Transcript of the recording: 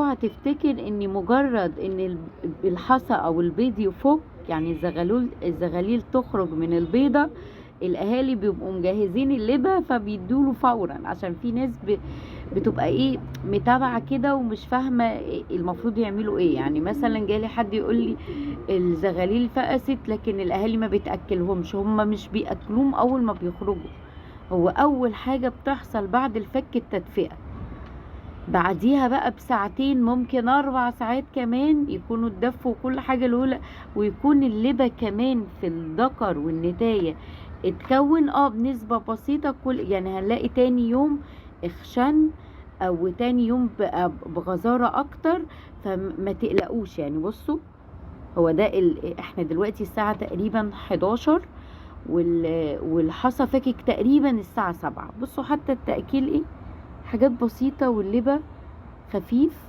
اوعى تفتكر ان مجرد ان الحصى او البيض يفك، يعني الزغاليل تخرج من البيضة، الاهالي بيبقوا مجهزين اللبة فبيدوله فورا، عشان في ناس بتبقى ايه متابعة كده ومش فاهمة إيه المفروض يعملوا ايه. يعني مثلا جالي حد يقول لي الزغاليل فقست لكن الاهالي ما بتاكلهمش، هم مش بياكلوهم اول ما بيخرجوا. هو اول حاجة بتحصل بعد الفك التدفئة، بعديها بقى بساعتين ممكن 4 ساعات كمان يكونوا اتدفوا وكل حاجة الأولى، ويكون اللبة كمان في الذكر والنتاية اتكون بنسبة بسيطة. كل يعني هنلاقي تاني يوم اخشن او تاني يوم بقى بغزارة اكتر، فما تقلقوش. بصوا هو ده احنا دلوقتي الساعة تقريبا 11 والحصى فاكك تقريبا الساعة 7. بصوا حتى التأكيل ايه، حاجات بسيطة واللبة خفيف.